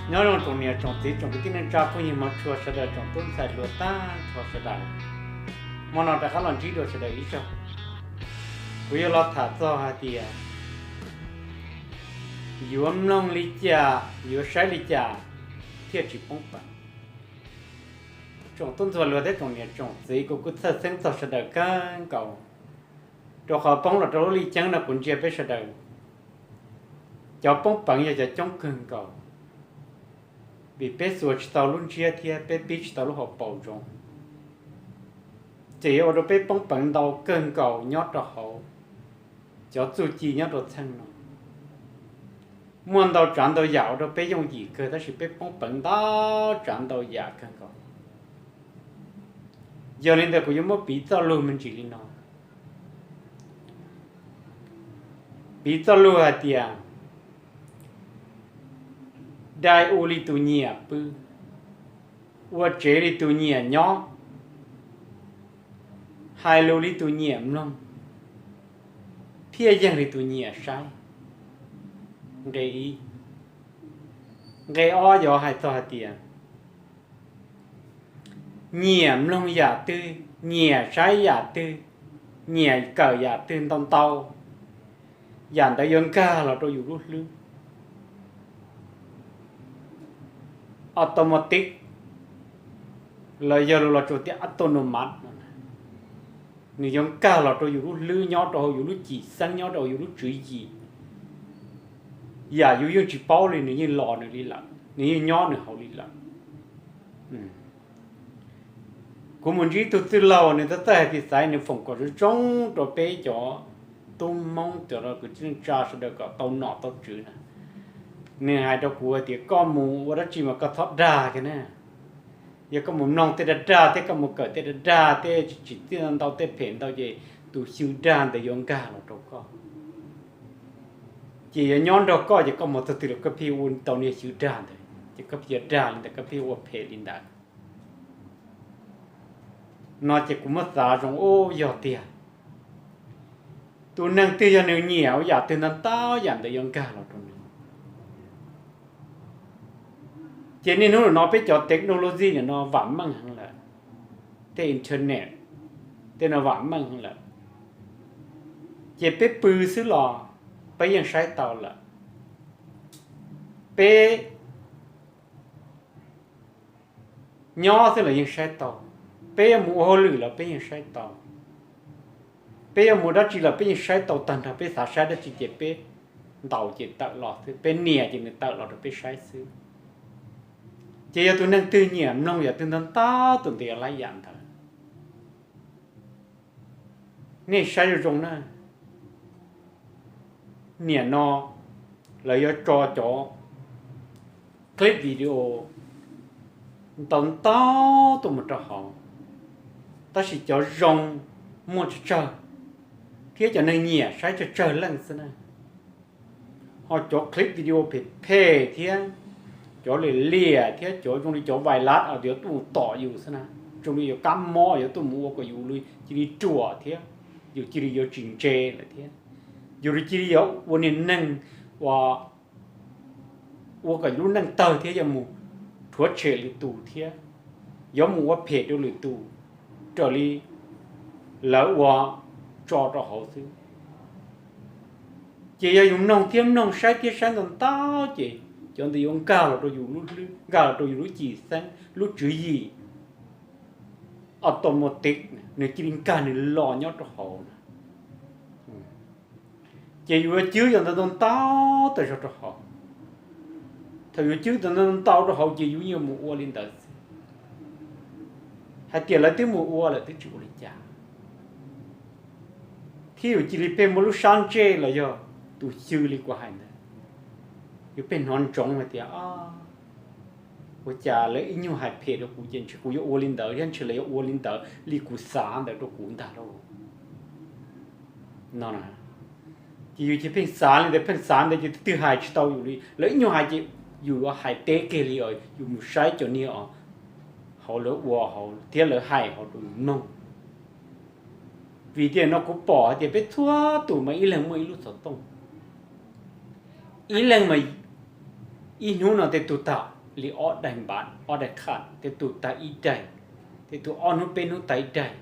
Nyob zoo tsoom niam tsoom txiv tsoom kwv tij neej tsa phooj ywg hmov tshua sawv daws tsoom tub ntxhais hluas tag nrho sawv daws. Hmo no rov qab los ntsib dua sawv daws ib zaug. Kuv yuav los tham txog hais tias yuav mloog li cas, yuav saib li cas thiaj tsis poob peev. Tsoom tub ntxhais hluas thiab tsoom niam tsoom txiv, kuv kuj txhawj xeeb txog sawv daws kawg nkaus, rau qhov poob los rau lub lij ceeb no kuv ntsia peb sawv daws cov poob peev yog cov coob kawg nkaus, vim peb xuas tsis tau lub ntsiab thiab peb pib tsis tau lub hauv paus zoo, ces yuav ua rau peb poob peev ntau kawg nkaus nyob rau hauv cov txuj ci nyob rau txheej no. Muaj ntau tsav ntau yam ua rau peb yooj yim kawg tab sis peb poob peev ntau tsav ntau yam kawg nkaus. Yog li ntawd kuv yuav muab piv txoj lug me ntsis li no. Piv txoj lug hais tias, dai u li tus nyiam pw, ua tsev li tus nyiam nyob, hais lus li tus nyiam mloog, thiaj yeeg li tus nyiam saib. Nqe ib. Nqe ob yog hais txog hais tias, nyiam mloog yam twg, nyiam saib yam twg, nyiam kawm yam twg ntau ntau, yam ntawd yuav nkag los rau yus lub hlwb automatic, los yog lus los tsuas tias autonomous no, nws yuav nkag los rau yus lub hlwb, nyob rau hauv yus lub cim xeeb, nyob rau hauv yus lub tswv yim. Yam yus yeej tsis paub li nws yeej los nws li lawm, nws yeej nyob nws hauv li lawm. Kuv mus ntsib ib tug txwj laug, nws txawj txawj hais tias xaiv nws foom kom zoo zoo rau peb cov tub Hmoob, cov kwv tij neej tsa sawv daws kom tau nom tau tswv na. Nws hais rau kuv hais tias koj mus ua dab tsi mas koj txhob dag kiag na. Yog koj mus mloog tej dag dag thiab koj mus kawm tej dag dag, tej tsis txij ntau tej phem ntau ces tus xyw dag ntawd yuav nkag los rau koj. Ces yuav nyob nrog koj ces koj mus txog twg los koj pheej ua tau niag xyw dag ntawd, ces koj pheej yuav dag li ntawd, koj pheej ua phem li ntawd. No ces kuv muab xav zoo, ub, yog tiag, tus neeg twg yog nws nyiam ua yam twg ntau ntau yam ntawd yuav nkag los rau nws. Ces niaj hnub no peb cov technology no vam meej heev lawm, tej internet tej no vam meej heev lawm, ces peb pw xwb los peb yeej saib tau lawm. Peb nyob xwb los yeej saib tau, peb yuav mus ua hauj lwm los peb yeej saib tau, peb yuav mus dab tsi los peb yeej saib tau tag nrho, peb xav saib dab tsi ces peb ntaus ces tawm los xwb, peb nias ces nws tawm los rau peb saib xwb. Ces yog tus neeg twg nyiam mloog yam twg ntau ntau tus ntawd yuav laib yam ntawd. Nej saib zoo zoo na, niam no lawv yuav tso cov clip video ntau ntau tuaj mus rau hauv, tab sis cov zoo muaj tsawg tsawg, thiab cov neeg nyiam saib tsawg tsawg leej xwb na. Ho cov clip video phem phem thiab cov liam liam thiab cov zoo li cov vais las uas yuav tuaj mus tom yus xwb na, zoo li yuav kab mob yuav tuaj mus ua kom yus cia li ruam thiab, yus cia li yuav tsis ntse lawm thiab, yus cia li yuav ua niag neeg uas ua kom yus lub neej tawg thiab yuav mus rhuav tshem lwm tus thiab yuav mus ua phem rau lwm tus raws li lawv ua tso rau hauv xwb. Ces yog yus mloog thiab mloog, saib thiab saib ntau ntau ces cov ntawd yuav nkag los rau yus lub hlwb, nkag los rau yus lub cim xeeb, lub tswv yim automatic, nws cia li nkag nws los nyob rau hauv na. Ces yus yuav cwb cov ntawd ntau ntau tas zog rau hauv. Thaum yus cwb cov ntawd ntau rau hauv ces yus yuav mus ua li ntawd xwb. Hais tias lawv twb mus ua lawm twb tsis ua li cas, thiab yus cia li pheej muaj lub sab ntsej los yog tus xyw li kuv hais ntawd, yus pheej hnov ntsoov hais tias, ua cas lawv ib nyuag hais phem rau kuv ces ntshe kuv yuav ua li ntawd thiab ntshe lawv yuav ua li ntawd li kuv xav ntawd rau kuv ntag lauj. No, ces yus cia pheej xav li ntawd, pheej xav ntawd ces twb twb hais tsis tau yus li. Lawv ib nyuag hais ces yus yuav hais teb kiag li os, yus mus saib cov niag os hauv lawv ua hauv thiab lawv hais hauv rau yus mloog. Vim tias no kuv pom hais tias peb txhua tus mas ib leeg muaj ib lub xov tooj, ib leeg mas ib hnub no tej tug tag, li ob daig npav, ob daig khaj, tej tug tag ib daig, tej tug ob hnub peb hnub tag ib daig.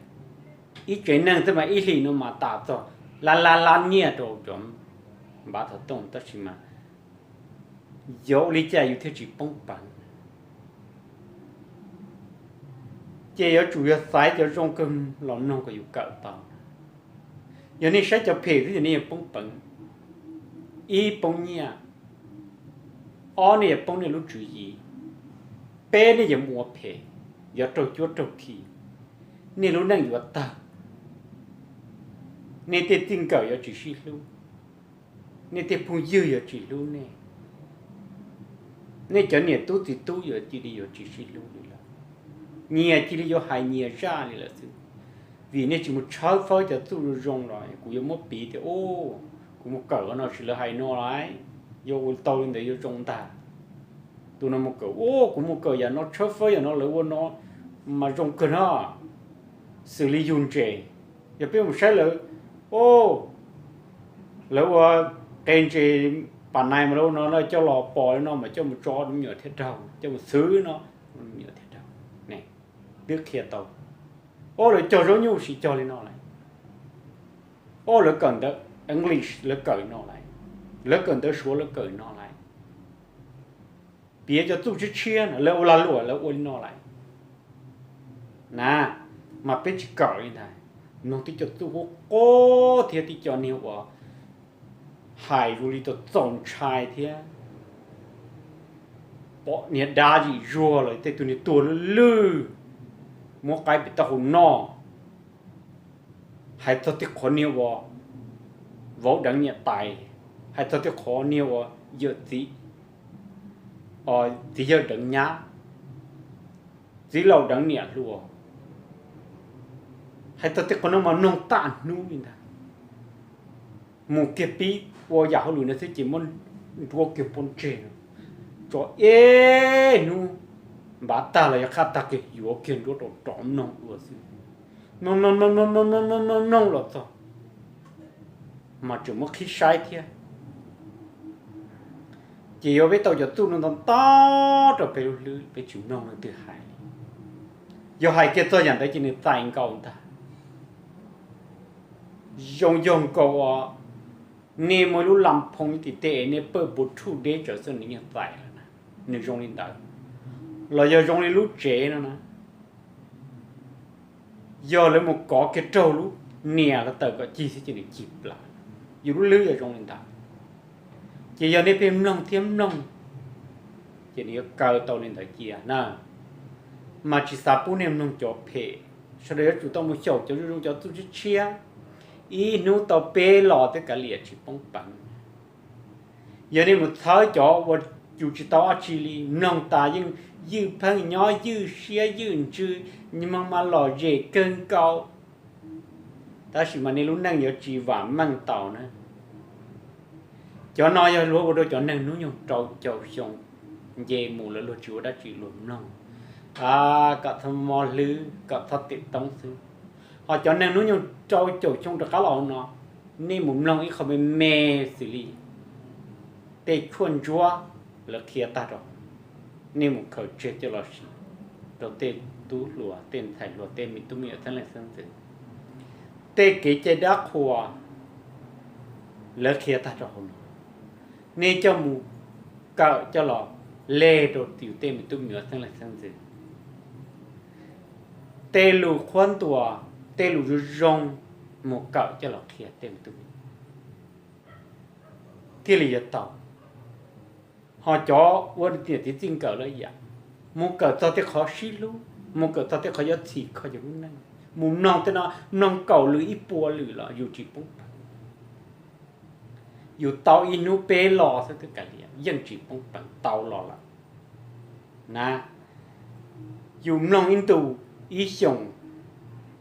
Ib tsev neeg tej mas ib hlis no mas tas txog lab lab lab nyiaj rau cov npav thav tooj, tab sis mas yuav ua li cas yus thiaj tsis poob peev? Ces yuav tsum yog xaiv cov zoo kawg los mloog kom yus kawm tau. Yog nej saib cov phem xwb ces nej yuav poob peev. Ib, poob nyiaj. Ob, nej yuav poob nej lub tswv yim. Peb, nej yuav mus ua phem, yuav raug cuab raug khi, nej lub neej yuav tawg. Nej tej txij nkawm yuav tsis sib hlub, nej tej phooj ywg yuav tsis hlub nej, nej cov niam tub txiv tub yuav cia li yuav tsis sib hlub li lawm. Nyias cia li yuav hais nyias zaj li lawm xwb. Vim nej tsis mus tshawb fawb cov txuj zoo zoo los kuv yuav muab piv tias, u, kuv mus kawm no sis lawv hais no lawm, yuav ua tau li ntawd yuav zoo ntag. Tus no mus kawm, u, kuv mus kawm yam no tshawb fawb yam no lawv ua no mas zoo kawg no. Xws li yug ntses, yog peb mus saib lawv, u, lawv ua qe ntses pas nais mas lawv ua no coj los pos li no mas coj mus tso me nyuam thiaj raug, coj mus xwb no me nyuam thiaj raug. Twb qhia tau, u, lawv cog zaub nyuj siv cog li no lawm, u, lawv kawm ntawv English lawv kawm no lawm, lawv kawm ntawv Suav lawv kawm no lawm. Piav cov txuj tshiab tshiab no lawv ua lag luam lawv ua li no lawm na, mas peb tsis kawm li ntag. Mloog tib co txuj qub qub thiab tib co niag uas hais zoo li txaus ntshai thiab pom niag dab yim zuag los tej tug niag tuag lwj lwj, muab qaib pem taub hau noj, hais txog tej qhov niag uas vauv deev niam tais, hais txog tej qhov niag uas yawm txiv, txiv yawg deev nyab, txiv laus deev niam hluas, hais txog tej qhov no mas mloog tag hnub li ntag. Mus kiag pib ua yam hauj lwm no xwb ces muab nruab kiag pob ntseg, tso ib hnub npav tag los yog qhaj tag kiag yuav kiag nruab rau rov mloog dua xwb. Mloog mloog mloog mloog mloog mloog mloog mloog los txog mas tseem muab qhib saib thiab. Ces yuav peb tau cov txuj no ntau ntau rau peb lub hlwb, peb tsis mloog leej twg hais li. Yog hais kiag txog yam ntawd ces nws txais nkaus ntag. Zoo yog nkaus uas nej muaj ib lub lam phoo tim tej es nej pawj Bluetooth deb tsawv xwb nws yeej txais lawm na. Nws zoo li ntawd. Los yog zoo li lub tsev no na, yog lawv mus kov kiag raug lub nias los tawm kom cig xwb ces nws cig plaws. Yus lub hlwb yog zoo li ntawd. Ces yog nej pheej mloog thiab mloog ces nws yuav kaw tau li ntawd cia na. Mas tsis xav pub nej mloog cov phem, sawv daws yuav tsum tau mus xyaum cov zoo zoo cov txuj tshiab tshiab. Ib hnub tau peb los twb kav liam tsis poob peev. Yog nej mus txhawb cov uas yus tsis tau dab tsi li, mloog tas yeej ywj pheej nyob ywj siab ywj ntsws, mloog mas lom zem kawg nkaus, tab sis mas nej lub neej yuav tsis vam meej tau na. Cov no yog luag ua rau cov neeg hnub nyoog rau caum xyoo nce mus lawm luag tsis ua dab tsi luag mloog kom txhob mob hlwb kom txhob tem toob xwb. Ho cov neeg hnub nyoog rau caum xyoo rov qab los no, nej mus mloog ib qho me me xws li tej tshuaj ntsuab lawv qhia tag rau, nej mus khaws tseg coj los siv rau tej tub hluas tej ntxhais hluas tej me tub me nyuam xeeb leej xeeb ntxwv. Tej kev cai dab qhuas lawv qhia tag rau hauv no, nej coj mus kawm coj los leg rau yus tej me tub me nyuam xeeb leej xeeb ntxwv. Tej lus qhuab ntuas, tej lus zoo zoo mus kawm coj los qhia tej me tub me nyuam thiaj li yuav tau. Ho cov ua niam txiv txij nkawm lawm yam, mus kawm txog tej qhov sib hlub, mus kawm txog tej qhov yuav txhim kho yus lub neej, mus mloog tej no, mloog kaum lwm ib puas lwm los yus tsis poob peev. Yus tau ib hnub peb los xwb twb kav liam, yeej tsis poob peev, tau los lawm na. Yus mloog ib ntus ib xyoos,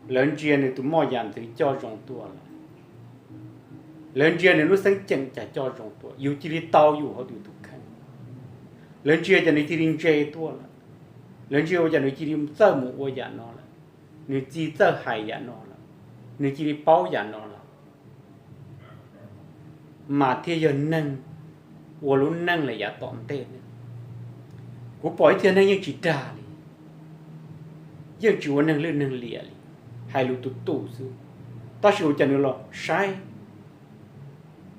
lawv ntsia nws tus moj yam ntxwv coj zoo tuaj lawm, lawv ntsia nws lub xeeb ceem cas coj zoo tuaj, yus cia li tau yus hauv yus tus kheej. Lawv ntsia cas nws cia li ntse tuaj lawm, lawv ntsia ua cas nws cia li txawj mus ua yam no lawm, nws cia li txawj hais yam no lawm, nws cia li paub yam no lawm, mas thiaj yog neeg ua lub neej lawm yav tom ntej ne. Kuv pom ib txhia neeg yeej tsis dag li, yeej tsis ua neeg lwj neeg liam li, hais lus tus tus xwb, tab sis ua cas nws los saib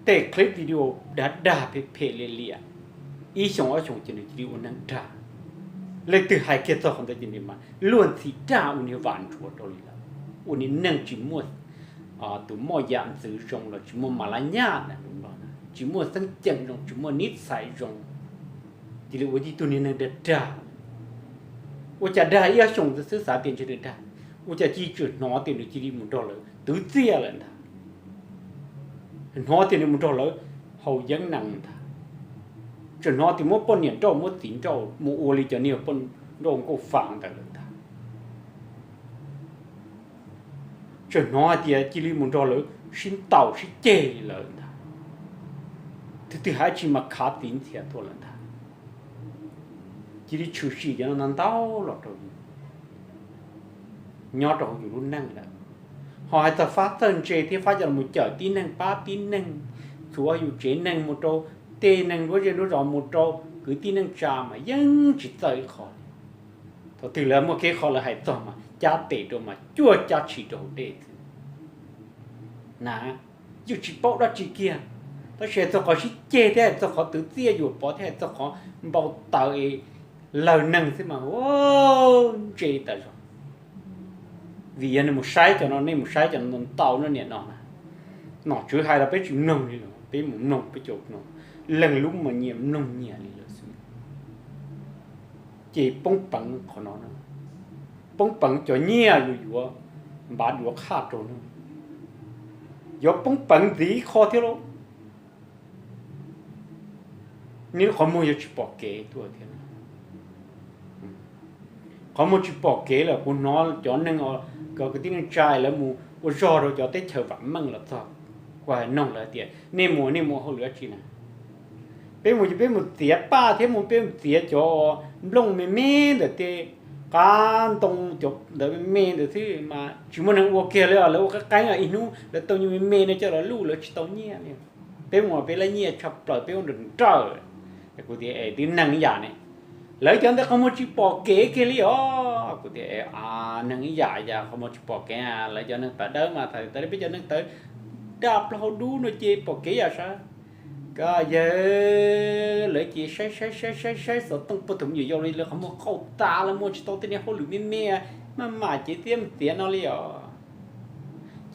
tej clip video dag dag phem phem liam liam, ib xyoos ob xyoos ces nws cia li ua neeg dag. Leej twg hais kiag txog qhov ntawd ces nws mas luag ntxhi dag ua niag vam ntshuav rau li lawm, ua niag neeg tsis muaj tus moj yam ntxwv zoo los tsis muaj mas laj nyaj na, tsis muaj xeeb ceem zoo, tsis muaj nib txhais zoo, cia li ua ib tug niag neeg dag dag. Ua cas dag ib ob xyoos xwb xav tias ntshe nws dag, ua cas cia li tseem hnov tias nws cia li mus nrog lawv twv txiaj lawm ntag. Hnov tias nws mus nrog lawv haus yeeb nees ntag, tseem hnov tias muab poj niam nrauj muab txiv nrauj mus ua li cov niag poj nrauj nkauj fa ntawd lawm ntag. Tseem hnov hais tias cia li mus nrog lawv sib ntaus sib ceg li lawm ntag. Twg twg hais tsis mas khav txiv ntxhias tuaj lawm ntag. Cia li tshwm sim cov no ntau ntau los rau yus, nyob rau hauv yus lub neej lawm. Ho hais txog fab txawj ntse thiab fab coj los cawm tib neeg pab tib neeg, txhuav yus tsev neeg mus rau tej neeg nruab zej nruab zos, mus rau kwv tij neej tsa mas yeej tsis txawj ib qho li. Thaum twg lawv muaj kev qho lawv hais txog mas cab tes rau mas cuaj cab tshis rau hauv dej xwb na. Yeej tsis paub dab tsi kiag, tab sis hais txog qhov sib ceg thiab hais txog qhov twv txiaj yuam pov thiab hais txog qhov npau taws es lawg neeg xwb mas ntse tas zog. Vim yog nej mus saib cov no, nej mus saib cov no ntau no niam no na, nom tswv hais los peb tsis mloog li lawm, peb mus mloog peb cov no, leej lub mas nyias mloog nyias li lawm xwb. Ces poob peev qhov no, poob peev cov nyiaj yus yuav npav duav qhaj rau no, yuav poob peev ntxiv ib qho thiab lauj. Nej lub qhov muag yuav tsis pom kev tuaj thiab. Qhov muag tsis pom kev lawm, kuv hnov cov neeg, cov kwv tij neej tsa lawv mus ua zog rau cov teb chaws vam meej los txog, kuv hais noog lawv tias nej mus nej mus ua hauj lwm dab tsi na? Peb mus ces peb mus txiav paj thiab mus peb mus txiav cov nplooj me me ntawm tej qab ntoo cov ntawd me me ntawd xwb mas tsis muaj neeg ua kiag li os. Lawv ua qeeb qeeb ib hnub lawv tau nyuag me me no coj los luj lawv tsis tau nyiaj li. Peb mus peb lab nyiaj tshaj plaws peb ua nrawm nrawm. Kuv tias es twb neeg ib yam ne, lawv cov ntawd qhov muag tsis pom kev kiag li os. Kuv tias neeg ib yam yam qhov muag tsis pom kev, lawv cov neeg tawv dawb mas thaum tas li peb cov neeg tawv daj plaub hau dub no ces pom kev yam sav. Koj yawg, lawv ces saib saib saib saib saib xov tooj puag thaum me nyuam yaus li lawv qhov muag qaug tas lawv muaj tsis tau tej niag hauj lwm me me, maj mam ces thiaj mus txiav no li os.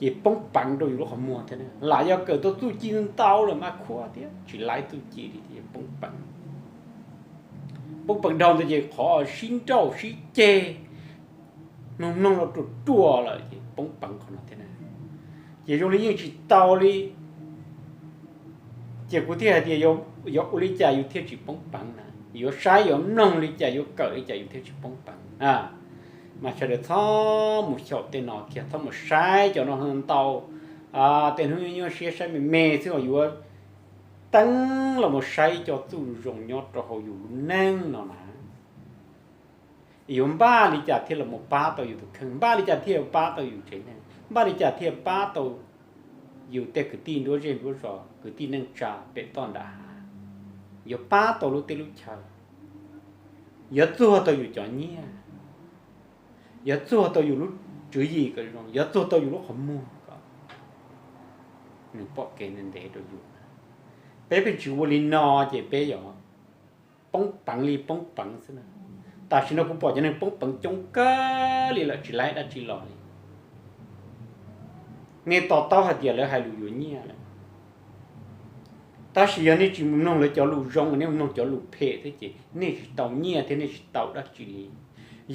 Ces poob peev rau yus lub qhov muag thiab, lam yog kawm tau txuj ci ntau lawm mas khuab thiab tsis laib txuj ci li thiab poob peev. Poob peev dhau ntawd ces qhov sib nrauj sib ceg, mloog mloog los ruam ruam lawm ces poob peev qhov no thiab na. Ces zoo li yeej tsis tau li. Ces kuv thiaj hais tias yuav ua li cas yus thiaj tsis poob peev na, yuav saib yuav mloog li cas yuav kawm li cas yus thiaj tsis poob peev. Mas sawv daws txhob mus xyaum tej no kiag, txhob mus saib cov no ntau. Tej hnub nyuaj nyuaj siab saib me me xwb os, yuav teeb los mus saib cov txuj zoo nyob rau hauv yus lub neej no na. Yuav npaj li cas thiaj los mus pab tau yus tus kheej, npaj li cas thiaj yuav pab tau yus tsev neeg, npaj li cas thiaj pab tau yus tej kwv tij nruab zej nruab zos, kwv tij neej tsa pem toj nram hav, yuav pab tau lub teb lub chaw, yuav txuag tau yus cov nyiaj, yuav txuag tau yus lub tswv yim kom zoo, yuav txuag tau yus lub qhov muag kom nws pom kev ntev ntev rau yus. Peb pheej tsis ua li no ces peb yuav poob peev li poob peev xwb na. Tam sim no kuv pom cov neeg poob peev coob kawg li lawm tsis laib dab tsi los li. Nej to taub hais tias lawv hais lus yuav nyiaj lawm, tab sis yog nej tsis mus mloog lawv cov lus zoo, nej mus mloog cov lus phem thiab ces nej tsis tau nyiaj thiab nej tsis tau dab tsi li.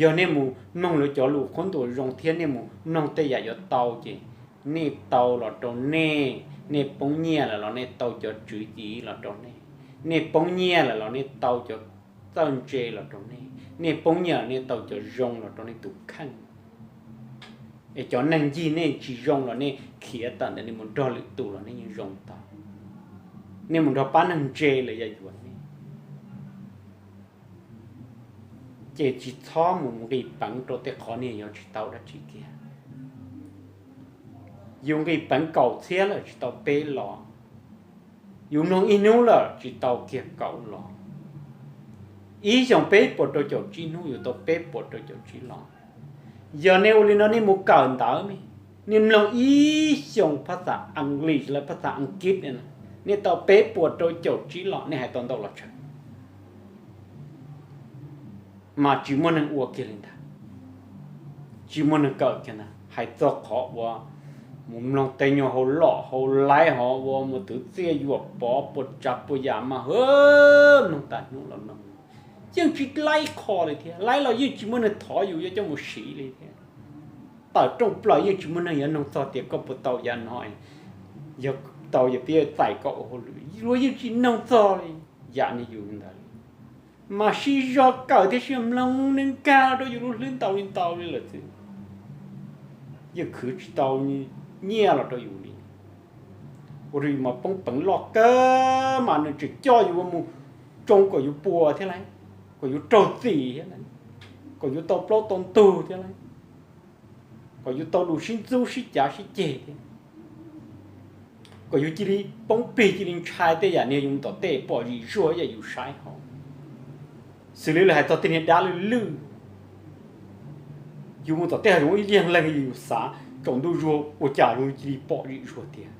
Yog nej mus mloog lawv cov lus qhuab ntuas zoo thiab nej mus mloog tej yam yuav tau ces nej tau los rau nej, nej poob nyiaj lawm los nej tau cov tswv yim los rau nej, nej poob nyiaj lawm los nej tau cov txawj ntse los rau nej, nej poob nyiaj los nej tau cov zoo los rau nej tus kheej. Es cov neeg ncig nej tsis zoo los nej khiav tawm ntawm nej mus nrog lwm tus los nej yeej zoo tau. Nej mus nrog pab neeg ntse lawv yuav yuav nej. Ces tsis txhob mus nqis peev rau tej qhov nej yuav tsis tau dab tsi kiag. Yus nqis peev kaum txhiab lawm tsis tau peb los, yus mloog ib hnub lawm tsis tau kiag kaum los. Ib xyoos peb puas rau caum tsib hnub, yus tau peb puas rau caum tsib los. Yog nej ua li no nej mus kawm ntawv ne, nej mloog ib xyoos phab xav English los phab xav Askiv ne, nej tau peb puas rau caum tsib los nej hais tau ntau los tsawg. Mas tsis muaj neeg ua kiag li ntag, tsis muaj neeg kawm kiag ntag. Hais txog qhov uas mus mloog tej nyuag hauv lom hauv laib hov uas mus twv txiaj yuam pov puas tsav puas yam mas hwv, mloog tas hnub los mloog, yeej tsis laib qho li thiab, laib los yeej tsis muaj neeg thov yus yuav coj mus siv li thiab. Tawm rooj plaws yeej tsis muaj neeg yuav nug txog tias koj puas tau yam no, yog tau yog peb txais koj ua hauj lwm, luag yeej tsis nug txog li. Yam li yus ntawd, mas sib zog kawm thiab sib mloog nws nkag rau yus lub hlwb ntau li ntau li lawm xwb. Yeej khwv tsis tau nyiaj los rau yus li. Ua rau yus mas poob peev loj kawg mas nws tseem coj yus mus tsoo kom yus puas thiab lauj, kom yus raug txim thiab lauj, kom yus tau plaub tau ntug thiab lauj, kom yus tau lus sib ntxub sib cav sib ceg thiab, kom yus cia li poob plig cia li ntshai tej yam niag yus mus tom tej pom zim zuag yam yus saib hauv. Xws li lawv hais txog tej niag dab lwj lwj, yus mus tom tej hav zoov ib leeg leeg yus xav tsaus ntuj zuag ua cas yus cia li pom zim zuag tiag,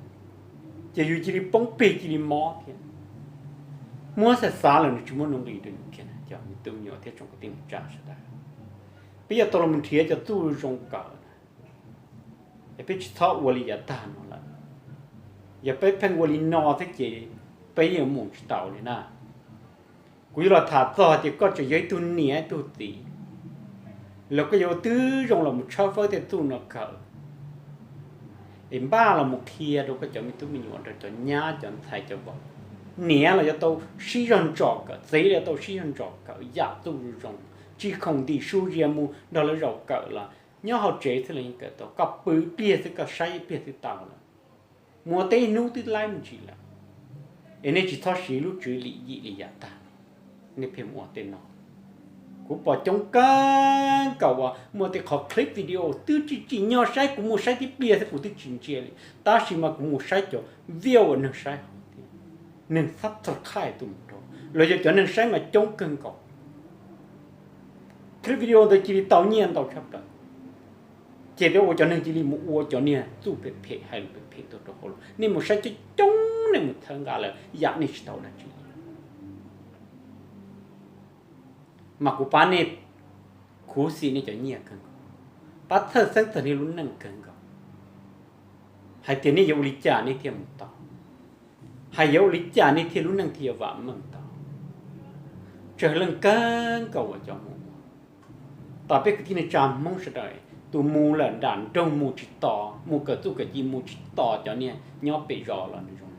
ces yus cia li poob plig cia li mob thiab. Muab xav xav lawm nws tsis muaj nuj nqis rau yus kiag na cov me tub me nyuam thiab tsoom kwv tij neej tsa sawv daws. Peb yuav tau los nrhiav cov txuj zoo kawm na, es peb tsis txhob ua li yav tag no lawm. Yog peb pheej ua li no thiab ces peb yeej mus tsis taus li na. Kuv yuav los tham txog tias koj tseem yog ib tug niam ib tug txiv, los koj yuav twb zoo los mus tshawb fawb tej txuj no kawm, es npaj los mus qhia rau koj cov me tub me nyuam, rau cov nyab cov ntxhais cov vauv. Niam los yuav tau sib zog ntsos kawm, txiv los yuav tau sib zog ntsos kawm yam txuj zoo zoo, tsis khoom ntim su zias mus nrog lawv zaum kawm los nyob hauv tsev xwb los yeej kawm tau, koj pw ib pliag xwb koj saib ib pliag twb tau lawm. Muaj tej hnub twb laib me ntsis lawm, es nej tsis txhob siv lub tswv lim yim li yav tag, nej pheej mus ua tej no. Kuv pom coob kawg nkaus uas muaj tej qhov clip video twb tsis tsim nyog saib, kuv mus saib tib pliag xwb kuv twb tsis ntsia li, tab sis mas kuv mus saib cov view uas neeg saib hauv thiab, neeg subscribe tuaj mus rau, los yog cov neeg saib mas coob kawg nkaus. Clip video ntawd cia li tau nyiaj ntau tshaj plaws, ces thiaj ua cov neeg cia li mus ua cov niag txuj phem phem hais lus phem phem tuaj rau hauv los. Nej mus saib coob coob, nej mus txhawb nqa lawm yam nej tsis tau dab tsi. Mas kuv pab nej khuv xim nej cov nyiaj kawg nkaus, pab txhawj xeeb txog nej lub neej kawg nkaus, hais tias nej yuav ua li cas nej thiaj mus tau, hais yuav ua li cas nej thiaj lub neej thiaj yuav vam meej tau. Tsawg leej kawg nkaus uas cov mus ua, tom peb kwv tij neej tsa Hmoob sawv daws, tus mus lawm nram nroog mus tsis tos, mus kawm txuj kawm ci mus tsis tos cov niag nyob pem zos los nws zoo.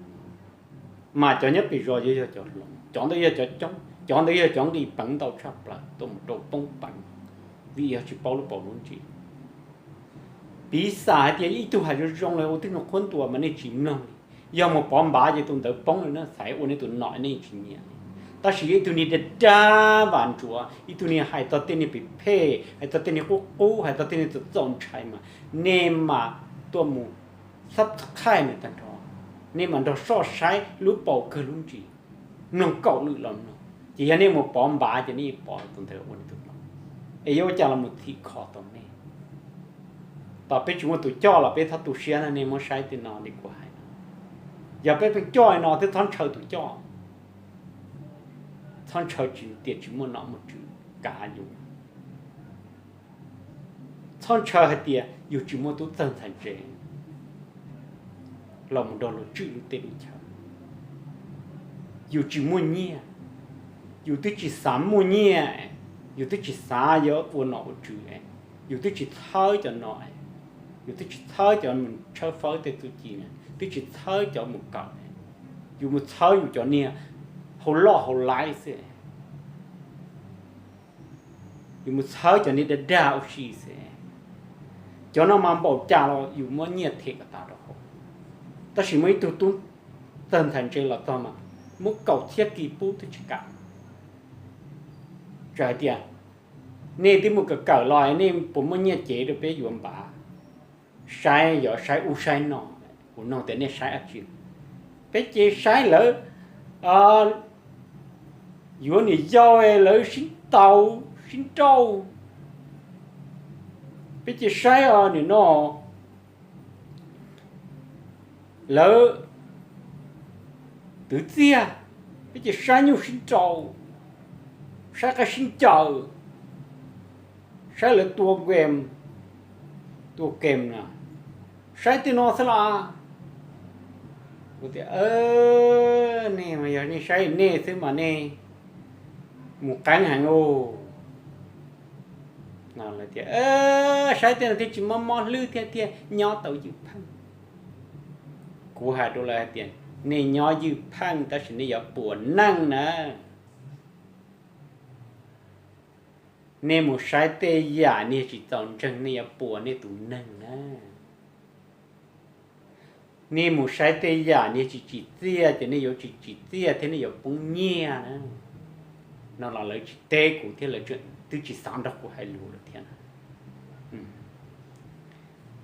Mas cov nyob pem zos yuav yog cov hloov, cov ntawd yog cov coob, cov ntawd yog cov nqis peev ntau tshaj plaws tuaj mus rau poob peev, vim yog tsis paub lub paus lub ntsis. Piv xam hais tias ib tug hais zoo zoo los ua tib zoo qhuab ntuas mas nej tsis mloog li. Yog mus pov npav ces tus ntawd poob li na, xaiv ua nej tus nom nej tsis nyiam li. Tab sis yog ib tug niag dag dag vam ntsuav, ib tug niag hais txog tej niag phem phem, hais txog tej niag qub qub, hais txog tej niag txaus txaus ntshai mas nej mas tuaj mus subscribe nws tag nrho, nej mas nrog soj saib lub paus kawg lub ntsis, mloog kaum lwm los mloog, ces yog nej mus pov npav ces nej pov tus ntawd ua nej tus nom, es yuav ua cas los mus thim kho tau nej. Tom peb tsis muaj tus coj los peb txhob tu siab na, nej muab saib tej no li kuv hais no. Yog peb pheej coj li no twb txhob ntshaw tus coj, txhob ntshaw tsis tias tsis muaj nom muaj tswv kav yus, txhob ntshaw hais tias yus tsis muaj tub txawg ntxhais ntse los mus nrog luag tswj lub teb lub chaw. Yus tsis muaj nyiaj, yus twb tsis xav muaj nyiaj, yus twb tsis xav yuav ua nom ua tswv, yus twb tsis txhawb cov no, yus twb tsis txhawb cov mus tshawb fawb tej txuj ci, twb tsis txhawb cov mus kawm, yus mus txhawb yus cov niag hauv loj hauv laib xwb, yus mus txhawb cov niag dag dag ua si xwb. Cov no mas npaum cas los yus muab nyiaj them kom tas rau hauv. Tab sis muaj ib tug tub txawg ntxhais ntse los txog mas muab kaum txhiab kis pub twb tsis kam. Txawm hais tias nej twb mus kawm kawm los nej puas muaj nyiaj cev rau peb yuav npav, saib yog saib ub saib no, kuv nug tias nej saib dab tsi? Peb ces saib lawv Yuav niam yau lawv sib ntaus sib nrauj, peb cia saib os nim no lawv twv txiaj, peb cia saib nyuj sib nraus, saib qaib sib ncaws, saib lawv tua game, tua game no, saib tej no xwb los. Kuv tias, nej mas yog nej saib nej xwb mas nej mus qeeb heev ub. Saib tej no thiaj tsis mob mob hlwb thiab thiaj nyob tau ywj pheej. Kuv hais rau lawv hais tias, nej nyob ywj pheej tab sis nej yuav puas neej na. Nej mus saib tej yam niag tsis txaus ntseeg nej yuav puas nej tus neeg na. Nej mus saib tej yam niag tsis tsim txiaj ces nej yuav tsis tsim txiaj thiab nej yuav poob nyiaj na. No los lawv tsis teb kuv thiab lawv twb tsis xav nrog kuv hais lus lawm thiab.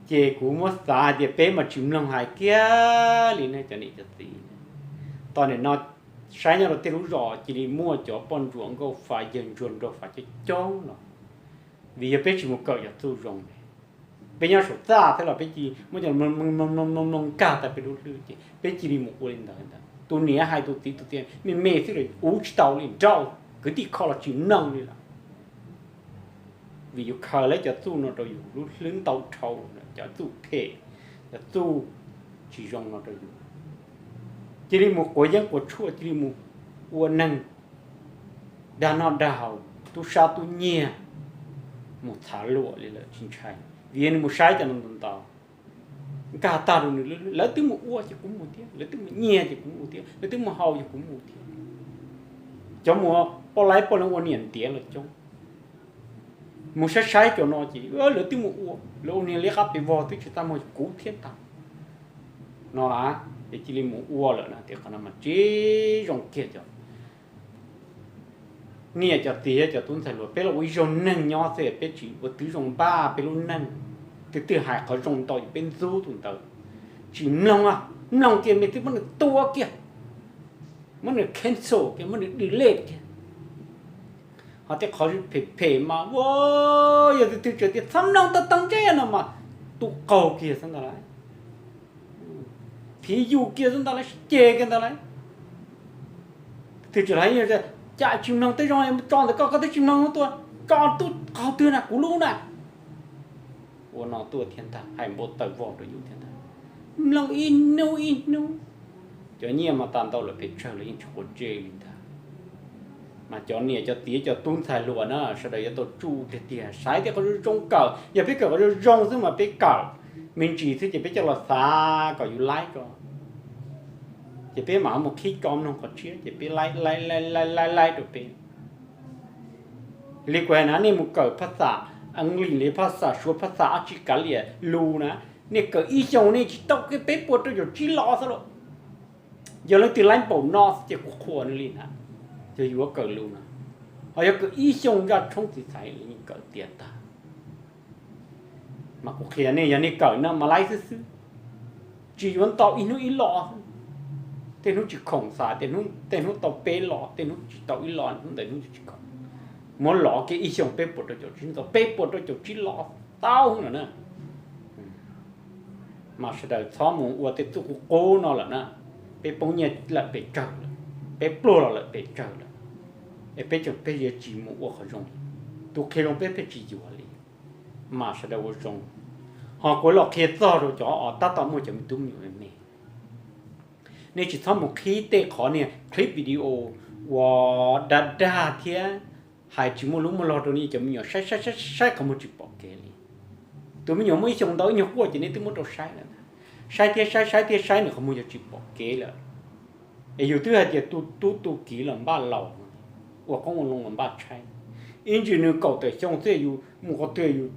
Ces kuv muab xav hais tias peb mas tsis mloog hais kiag li ne cov niam cov txiv. Tau nim no saib nyob rau tej lub zos cia li muaj cov poj ntsuam nkauj fa yawg ntsuag nraug fa coob coob los, vim yog peb tsis mus kawm cov txuj zoo. Peb nyob saum txaj thiab los peb cia li muab cov mloog mloog nkag tas peb lub hlwb ces peb cia li mus ua li ntawd ntag. Tus niam hais tus txiv tus txiv me me xwb los ua tsis tau li, nrauj kwv tij kho los tsis mloog li lawm. Vim yus khaws lawv cov txuj no rau yus lub hlwb ntau dhau, cov txuj phem, cov txuj tsis zoo no rau yus. Cia li mus quav yeeb quav tshuaj, cia li mus ua neeg dag noj dag haus, tub sab tub nyiag, mus txhav luam li lawm tsis ntshai. Vim yog nws mus saib cov no ntau ntau, nkag tag rau nws, lawv twb mus ua ces kuv mus thiab, lawv twb mus nyiag ces kuv mus thiab, lawv twb mus haus ces kuv mus thiab. Cov mus poj laib poj leeb ua niam ntiav los coob. Mus saib saib cov no ces lawv twb mus ua, lawv ua niag liab qab pes vog twb tsis tau muag kuv thiab ntag. No las ces cia li mus ua lawm no tias qhov no mas tsis zoo kiag cov niam cov txiv thiab cov tub ntxhais hluas. Peb los ua ib zaug neeg nyob xwb, peb tsis ua tib zoo npaj peb lub neej. Twg twg hais qhov zoo ntau ces peb ntxub tus ntawd. Tsis mloog, mloog kiag me twb muab nws tua kiag, muab nws cancel kiag, muab nws delete kiag. Ho tej qhov phem phem mas ua, yog tus twg tseem tias txhob mloog tau tau ntsej no mas tu qaug kiag xwb ntag lauj. Phiv yus kiag xwb ntag lauj, sib ceg kiag ntag lauj. Tus twg tseem hais cas tsis mloog tej zoo tso ntawm koj, koj twb tsis mloog tua, tso tub qaug twg na, kuv lub na. Ua no tuaj thiab ntag, hais npau taws vog rau yus thiab ntag. Mloog ib hnub ib hnub, cov nyiaj mas tas ntau lawm pes tsawg los yeej tsis quav ntsej li ntag. Mas cov niam cov txiv cov tub ntxhais hluas na, sawv daws yuav tau tsuj tiag tiag, saib tej qhov zoo zoo kawm. Yog peb kawm qhov zoo zoo xwb mas peb kawm me ntsis xwb ces peb coj los xav kom yus laib tso, ces peb mam mus qhib tso mloog qhov tshiab ces peb laib laib laib laib laib rau peb. Li kuv hais na, nej mus kawm phaj xam English li, phaj xam Suav, phaj xam dab tsi kav liam lus na, nej kawm ib xyoos nej tsis tau kiag peb puas rau caum tsib los xwb lauj. Yog leej twg laib npaum no ces kuv qhuas nws li na. Yog yuav kawm lus na, ho yog kawm ib xyoos zaj tshoob txiv txhais li kawm tiav tag. Mas kuv qhia nej, yog nej kawm no mas laib xwb xwb, tsis yuav ntau ib hnub ib los. Tej hnub tsis khoom xav, tej hnub tau peb los, tej hnub tsis tau ib los, hnub ntawd hnub tsis khoom. Muab lov kiag ib xyoos peb puas rau caum tsib, ntau peb puas rau caum tsib los tau lawm na. Mas sawv daws txhob mus ua tej txuj qub qub no lawm na. Peb poob nyiaj lawm pes tsawg lawm, peb pluag los lawm pes tsawg lawm, es peb tseem peb yuav tsis mus ua qhov zoo. Tus qhia zoo peb pheej tsis yuav li. Mas sawv daws ua zoo. Ho kuv los qhia txog rau cov uas tab tom muaj cov me tub me nyuam me me, nej tsis txhob mus qhib tej qhov niag clip video uas dag dag thiab hais tsis muaj lub muaj log rau nej cov me nyuam saib saib saib saib qhov muag tsis pom kev li. Tus me nyuam muaj ib xyoos ntau ib nyuag quaj ces nej twb muab rau saib lawm ntag. Saib thiab saib, saib thiab saib nws qhov muag yuav tsis pom kev lawm. Es yus twb hais tias tu tub tu kiv los npaj laus, ua qoob ua loo los npaj tshaib. Ib ntsis nws kaum tawm xyoo xwb yus mus qhov twg yus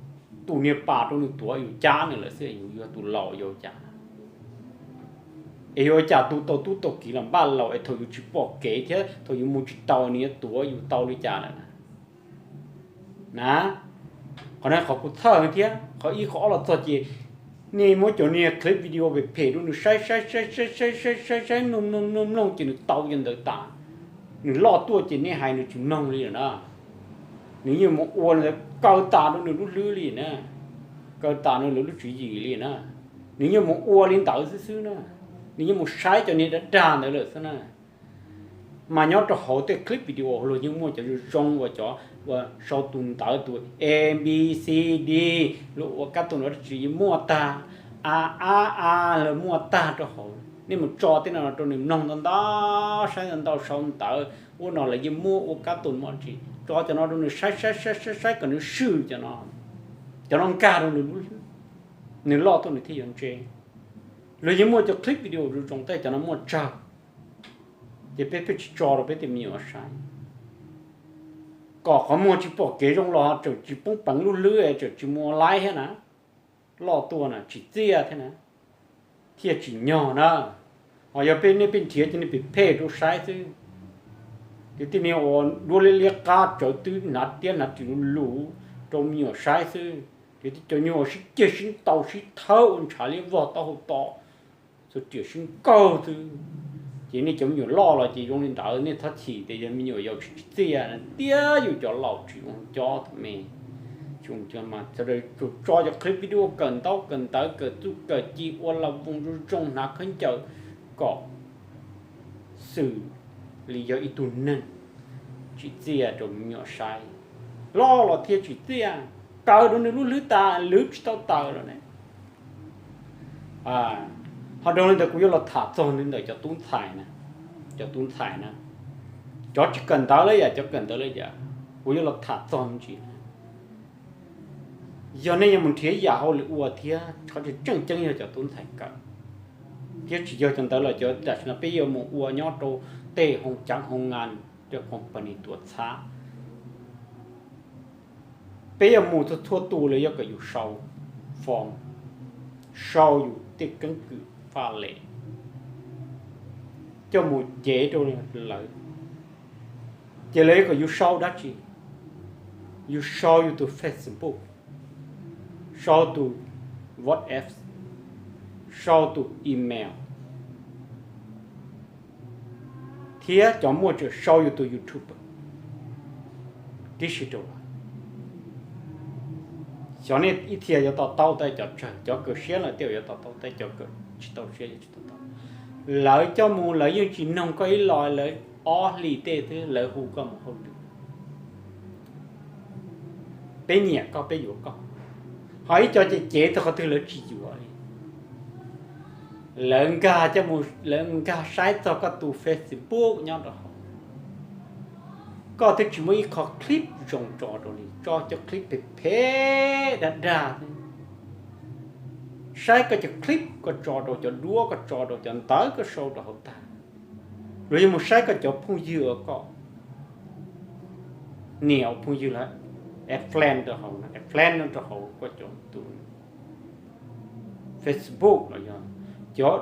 tus niag pas rau nws tuav yus cab nws lawm xwb yus yog tus laus yus ua cas? Es yuav ua cas tu tau tub tau kiv los npaj laus es thaum yus tsis pom kev thiab thaum yus mus tsis tau nws yuav tuav yus tau li cas lawm na? Na, qhov no qhov kuv txhawj thiab. Qhov ib qhov ob los txog ces nej muab cov niag clip video phem phem rau nws saib saib saib saib saib saib saib mloog mloog mloog mloog ces nws tau yog ntawd tas. Nws loj tuaj ces nej hais nws tsis mloog li lawm na. Nws yeej mus ua kaw tas rau nws lub hlwb li na, kaw tas rau nws lub tswv yim li na. Nws yeej mus ua li ntawd xwb xwb na, nws yeej mus saib cov niag dag dag ntawd lawm xwb na. Mas nyob rau hauv tej clip video luag yeej muaj cov zoo zoo uas cov uas sau tus ntawv tus A B C D, luag ua kab tus no dab tsi yeej muaj tag, a a a los muaj tag rau hauv. Nej mus tso tej no rau nws mloog ntau ntau, saib ntau ntau, sau ntawv ua no lawv yeej muaj ua kab tus mos tsis, tso cov no rau nws saib saib saib saib saib kom nws swm cov no, cov no nkag rau nws lub hlwb, nws loj tuaj nws thiaj yuav ntse. Luag yeej muaj cov clip video zoo zoo tej cov no muaj tsawg, ces peb pheej tsis tso rau peb tej me nyuam saib, kom qhov muag tsis pom kev zoo los tseem tsis poob peev lub hlwb es tseem tsis mus ua laib thiab na, loj tuaj na tsim txiaj thiab na, thiaj tsim nyog na. Ho yog peb nej pheej nrhiav ces nej phem phem rau saib xwb. Ces tej niag uas duab liab liab qab tsawv twb hnav tiab hnav ris lus lus rau me nyuam saib xwb, ces tej cov nyuag uas sib ceg sib ntaus sib thawb ua ntshav liab vog taub hau to, txhua riam sib nkaug xwb. Ces nej cov me nyuam loj los ces zoo li ntawd nej txhob chim tias yog me nyuam yaus tsis tsim txiaj tiab, yus cov laus tsis zoo cob tus me, tsis zoo cob mas sawv daws tso cov clip video kawm ntaub kawm ntawv kawm txuj kawm ci ua la voos zoo zoo hnav khaub ncaws kom xwm li yog ib tug neeg tsim txiaj rau me nyuam saib. Loj los thiaj tsim txiaj, kaw rau nws lub hlwb tas lwv tsis tau taws los ne. Ho dhau li ntawd kuv yuav los tham txog ntawm cov tub ntxhais na, cov tub ntxhais na, cov tsis kawm ntawv lawm yam cov kawm ntawv lawm yam, kuv yuav los tham txog me ntsis na. Yog nej yuav mus nrhiav yam hauj lwm ua thiab qhov tseem tseem ceeb yog cov tub ntxhais kawm, thiab tsis yog cov ntawd los cov tam sim no peb yuav mus ua nyob rau tej hoo caav hoo ngas, tej company tuam txhab. Peb yuav mus txhua txhua tus lawv yuav kom yus sau form, sau yus tej keeb kwm faj lem coj mus cev rau lawv. Ces lawv yuav kom yus sau dab tsi? Yus sau yus tus Facebook, sau tus WhatsApp, sau tus email, thiab cov muaj tseem sau yus tus YouTube tib si rau lawv. Xyov nej ib txhia yuav to taub tej cov tsawg, cov kawm siab lawm tej yuav to taub tej, cov kawm tsis tau siab yuav tsis to taub. Lawv coj mus lawv yeej tsis noog koj ib los, lawv ob hlis tej twb lawv hu koj mus hauj lwm. Peb nyiam koj, peb yuav koj. Ho ib co ces cev txog qhov twg lawv tsis yuav li. Lawv nkag coj mus, lawv nkag saib txog koj tus Facebook nyob rau hauv. Koj twb tsis muaj ib qho clip zoo tso rau li, tso cov clip phem phem dag dag xwb. Saib koj cov clip koj tso rau, cov duab koj tso rau, cov ntawv koj sau rau hauv tag, luag yuav mus saib koj cov phooj ywg uas koj niam ua phooj ywg lawm, add friend rau hauv, add friend rau hauv koj cov tus Facebook los yog cov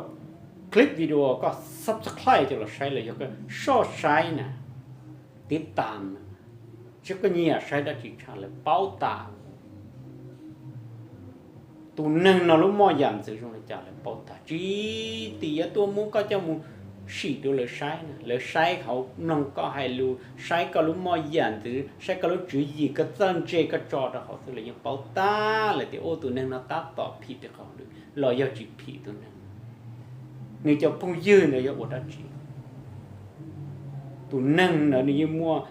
clip video koj subscribe coj los saib los yog koj soj saib na, tib tas na, tsis koj nyiam saib dab tsi tshaj lawv paub tas. Tus neeg no lub moj yam ntxwv zoo li cas lawv paub tag, tsis tim yuav tuaj muab koj coj mus sim rau lawv saib na. Lawv saib hauv, mloog koj hais lus, saib koj lub moj yam ntxwv, saib koj lub tswv yim, koj txawj ntse koj tso rau hauv xwb lawv yeej paub tag lawm tias ua tus neeg no tab tom phim tej qhov lwm los yog tsis phim tus neeg. Nws cov phooj ywg ntawd yuav ua dab tsi? Tus neeg ntawd nws yeej muaj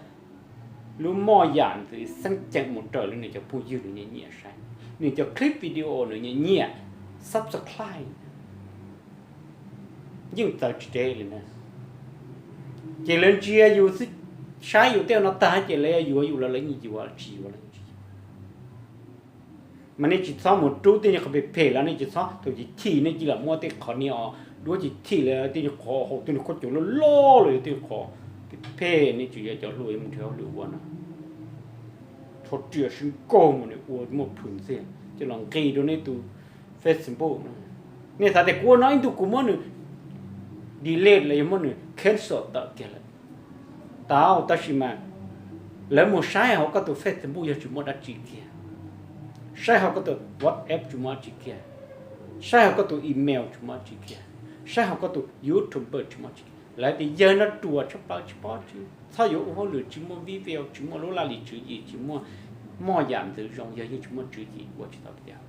lub moj yam ntxwv xeeb ceem mus raws li nws cov phooj ywg nws nyiam nyiam saib, nws cov clip video nws nyiam nyiam subscribe, yeej txawv tsis deb li na. Ces lawv ntsia yus xwb, saib yus tej no tag ces lawv yuav yus los lawv yeej yuav, tsis yuav lawv yeej tsis yuav. Mas nej tsis txhob mus rub tej nyuag qhov phem phem los nej tsis txhob, thaum chim chim nej cia li muab tej qhov niag duab chim chim los tej nyuag qhov haus tej nyuag khaub ncaws loj loj los yog tej nyuag qhov phem phem, nej tsis yog cov hluas yuav mus nrhiav hauj lwm ua no. Tsho riam sib nkaug mus nws ua muaj plhus ntxiag coj los nqis rau nej tus Facebook na. Nej xav tias kuv ua no ib ntus kuv muab nws delete los yog muab nws cancel tawm kiag lawm. Tau, tab sis mas lawv mus saib hauv koj tus Facebook yog tsis muaj dab tsi kiag, saib hauv koj tus WhatsApp tsis muaj dab tsi kiag, saib hauv koj tus email tsis muaj dab tsi kiag, saib hauv koj tus YouTube tsis muaj dab tsi kiag, Lawv tias yawg no ruam tshaj plaws tsis paub tsis, txhob yuav ua hauj lwm tsis muaj vij veo, tsis muaj lub laj lim tswv yim, tsis muaj, muaj yam ntxwv zoo, yog yeej tsis muaj tswv yim ua tsis tau tiag.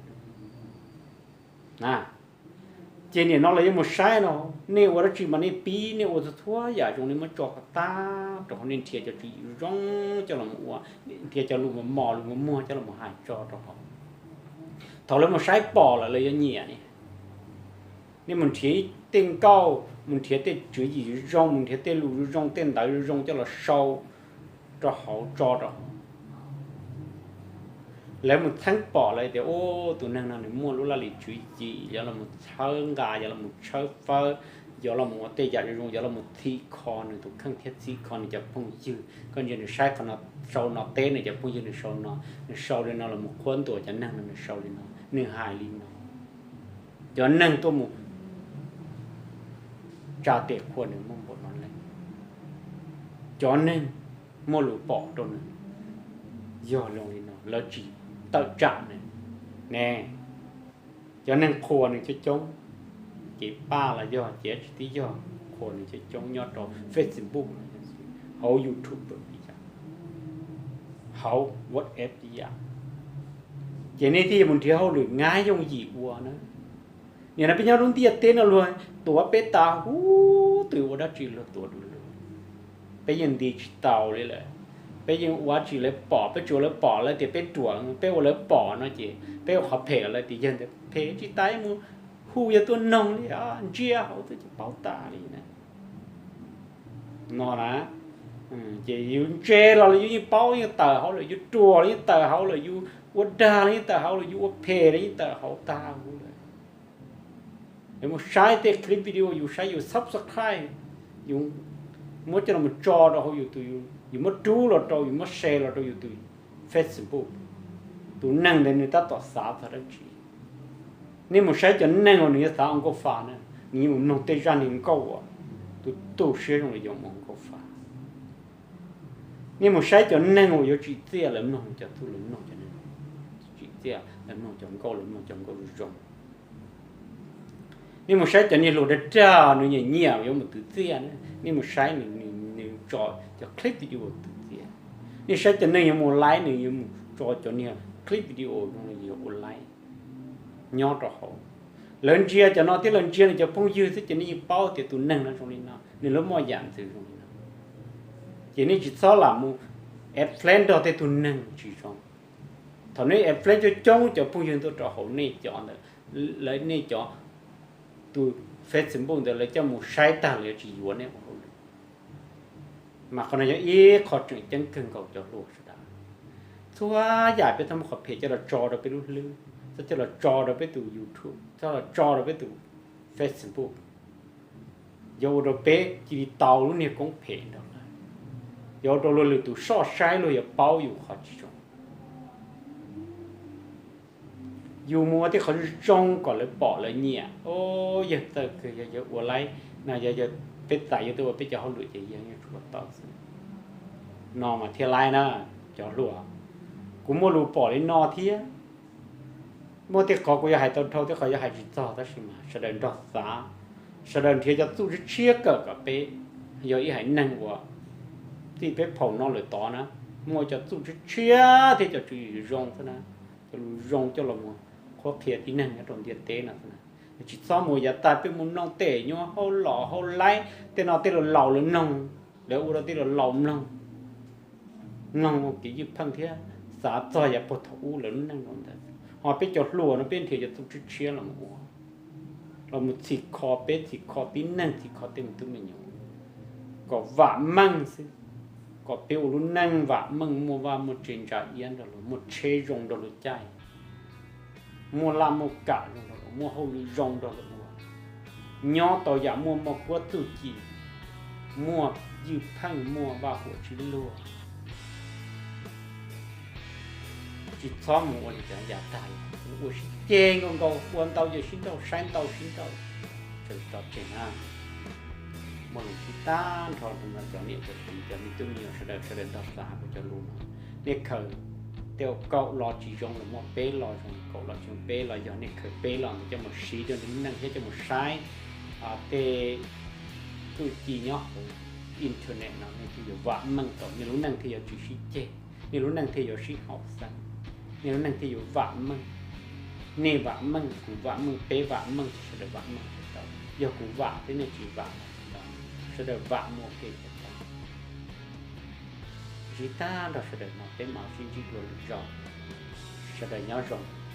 Ces nim no los yuav mus saib no, nej ua dab tsi mas nej pib, nej ua txhua txhua yam zoo, nej muab tso kom tag rau hauv, nej nrhiav cov tswv yim zoo coj los ua, nrhiav cov lus mos mos lus mos muag coj los hais tso rau hauv. Thaum lawv mus saib pom lawm lawv yuav nyiam ne. Nej mus nrhiav tej nkauj, mus nrhiav tej tswv yim zoo, mus nrhiav tej lus zoo, tej ntawv zoo coj los sau rau hauv, tso rau hauv. Lawv mus txheeb pom lawv tias, ub, tus neeg no nws muaj lub laj lim tswv yim, yuav los mus txhawb nqa, yuav los mus tshawb fawb, yuav los mus ua tej yam zoo zoo, yuav los mus txhim kho nws tus kheej thiab txhim kho nws cov phooj ywg. Koj ntsia nws saib qhov no, sau no teb nws cov phooj ywg, nws sau no, nws sau li no los mus qhuab ntuas cov neeg no, nws sau li no, nws hais li no. Cov neeg tuaj mus tsa tes qhua nws muaj npaum no leej, cov neeg muaj lus pom rau nws yog zoo li no, lawv tsis tawm tsam nws ne. Cov neeg qhuas nws coob coob, cev paj los yog, cev tsis tib yog, qhuas nws coob coob nyob rau Facebook, hauv YouTube, hauv WhatsApp ib yam. Ces nej thiaj mus nrhiav hauj lwm nyab yooj yim ua na. Nim no peb nyob lub ntiaj teb no luag tuav peb tas huv, tus ua dab tsi luag tuav du lug, peb yeej nti tsis tau li lawm. Peb yeej ua tsis, lawv pom, peb tsuas lawv pom lawv tias peb ruam, peb ua lawv pom no ces peb ua qhov phem los lawv tias yawg ntawd phem tsis tas mus hu yawg tuaj noog li, ntsia hauv twb tsis paub tas li na. No na, ces yus ntse los yus yeej paub, yeej tawm hauv lawm, yus ruam los yeej tawm hauv lawm, yus ua dag los yeej tawm hauv lawm, yus ua phem los yeej tawm hauv tag huv lawm. Yus mus saib tej clip video, yus saib yus subscribe, yus muab coj los tso rau hauv yus tus, yus muab rub los rau, yus muab share los rau yus tus Facebook, tus neeg ntawd nws tab tom xav txog dab tsi. Nej mus saib cov neeg uas nws yuav xav ua nkauj fa na, nws yeej mus mloog tej zaj neeg nkauj uas tus tu siab zoo li yog mus ua nkauj fa. Nej mus saib cov neeg uas yuav tsim txiaj, lawv mloog cov txuj, lawv mloog cov neeg tsim txiaj, lawv mloog cov nkauj, lawv mloog cov nkauj zoo. Nej mus saib cov niag hluas dag dag nws nyiam nyiam yuav mus twv txiaj, nej mus saib nws tso cov clip video twv txiaj. Nej saib cov neeg yuav mus laib, nws yuav mus tso cov niag clip video zoo li yuav ua laib nyob rau hauv. Lawv ntsia cov no thiab lawv ntsia nws cov phooj ywg xwb ces nej yeej paub tias tus neeg no zoo li no, nws lub muaj yam ntxwv zoo li no. Ces nej tsis txhob lam mus add friend nrog tej tug neeg tsis zoo. Thaum nej add friend coob coob cov phooj ywg tuaj rau hauv nej cov ntawd, lawv nej cov tus Facebook ntawd lawv coj mus saib tag lawv yuav tsis yuav nej ua hauj lwm. Mas qhov no yog ib qho tseem ceeb kawg nkaus cov hluas sawv daws. Txhua yam peb txhob muab qhov phem coj los tso rau peb lub hlwb, txhob coj los tso rau peb tus YouTube, txhob los tso rau peb tus Facebook. Yuav ua rau peb cia li tau lub niag koob phem nrog lawv, yuav ua rau luag lwm tus soj saib luag yuav paub yus qhov tsis zoo. Yus mus ua tej qhov zoo kom lawv pom lawv nyiam, o, yawg txawj kawg, yog yawg ua laib no, yog yawg, peb txais yawg tuaj ua peb cov hauj lwm ces yawg yeej tshuav tau xwb. No mas thiaj laib na, cov hluas. Kuv muaj lus pom li no thiab. Muaj tej qhov kuv yuav hais tau dhau, tej qhov yuav hais tsis txog, tab sis mas sawv daws nrog xav, sawv daws nrhiav cov txuj tshiab tshiab kawm kom peb yog ib haiv neeg uas txij peb phaum no lawm tod na, muaj cov txuj tshiab tshiab thiab cov tswv yim zoo xwb na, cov lus zoo coj los mus qhuab qhia tib neeg nyob rau ntiaj teb no xwb na. Tsis txhob mus yav tag peb mus mloog tej nyuag hauj lwm hauj laib tej no, tej laus laus lawv mloog, lawv ua rau tej laus laus mloog, mloog ua kev ywj pheej thiab xav txog yav puag thaum ub lawv lub neej zoo ntawd. Ho peb cov hluas no peb nrhiav cov txuj tshiab tshiab los mus ua, los mus txhim kho peb, txhim kho tib neeg, txhim kho tej me tub me nyuam kom vam meej xwb, kom peb ua lub neej vam meej, muaj vaj muaj tsev ntsa iab nrog luag, muaj tsheb zoo nrog luag caij, muaj laj muaj kam zoo nrog luag, muaj hauj lwm zoo nrog luag ua, nyob tau yam muaj moj kuab txuj ci, muaj ywj pheej, muaj vaj huam sib luag. Tsis txhob mus ua li cov yav tag los ua sib ceg nkaus nkaus, ua ntau ces sib nrauj, saib ntau sib nrauj, txawm tso tseg na. Muaj lus sib tag nrho rau cov niam cov txiv, cov me tub me nyuam sawv daws, sawv daws nrog xav kuv cov lus no. Nej khaws tej kaum lo tsis zoo los muaj peb lo zoo, kaum lo tsis zoo peb lo, yog nej khaws peb lo ntawd coj mus siv rau nej lub neej thiab coj mus saib tej txuj ci nyob hauv internet no nej thiaj yuav vam meej tau, nej lub neej thiaj yuav tsis sib ceg, nej lub neej thiaj yuav sib haum xeeb, nej lub neej thiaj yuav vam meej. Nej vam meej, kuv vam meej, peb vam meej, sawv daws vam meej tau. Yog kuv vam thiab nej tsis vam, sawv daws vam mus ua ke tau. Ntsib tag nrho sawv daws no peb mam sib ntsib dua lwm zaus. Sawv daws nyob zoo.